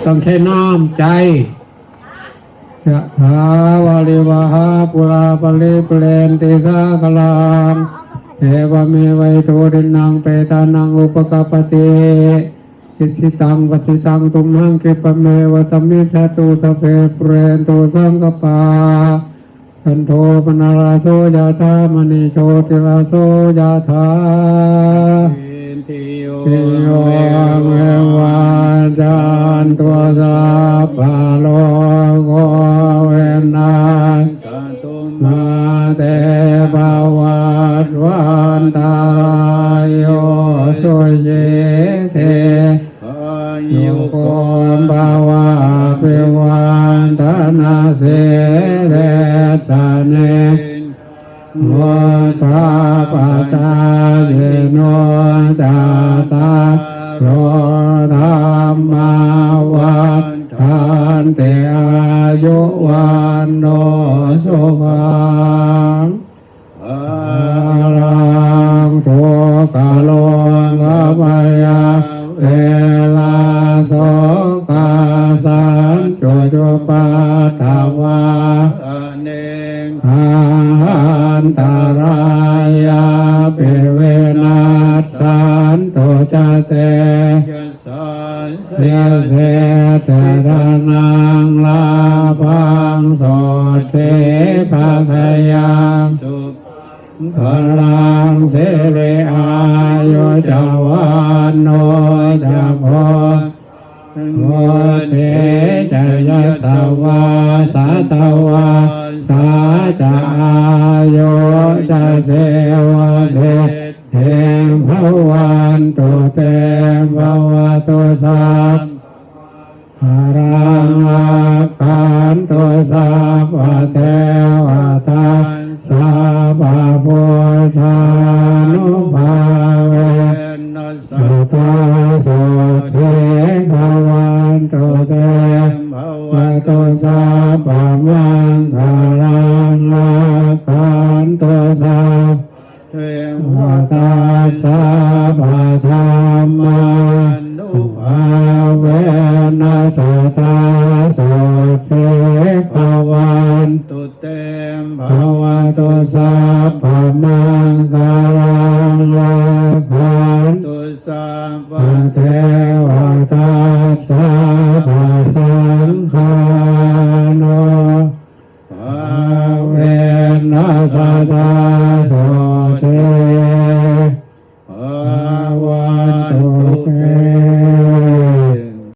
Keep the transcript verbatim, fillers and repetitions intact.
ต้องใช้น้ำใจ Yathā vārivahā pūrā paripūrenti sāgaraṃ, evameva ito dinnaṃ petānaṃ upakappati. Icchitaṃ patthitaṃ tumhaṃ khippameva samijjhatu, sabbe pūrentu saṅkappā, cando paṇṇaraso yathā, maṇi jotiraso yathā. Sabbītiyo vivajjantu, sabbarogo vinassatu, mā te bhavatvantarāyo, sukhī dīghāyuko bhava. Abhivādanasīlissa niccaṃ vuḍḍhāpacāyino, cattāro dhammā vaḍḍhanti: āyu vaṇṇo sukhaṃ balaṃ. Dukkharogabhayā verā sokā sattu cupaddavā, anekā antarāyāpi vinassantu ca tejasā. Sīse ca dhanaṃ lābhaṃ sotthi bhāgyaṃ sukhaṃ balaṃ, siri āyu ca vaṇṇo ca bhogaṃ vuḍḍhī ca yasavā, satavassā ca āyū ca jīvasiddhī bhavantu te. Bhavatu sabbamaṅgalaṃ, rakkhantu sabbadevatā, sabbabuddhānubhāvena sadā sotthī bhavantu te. Bhavatu sabbamaṅgalaṃ, rakkhantu sabbadevatā, sabbadhammānubhāvena sadā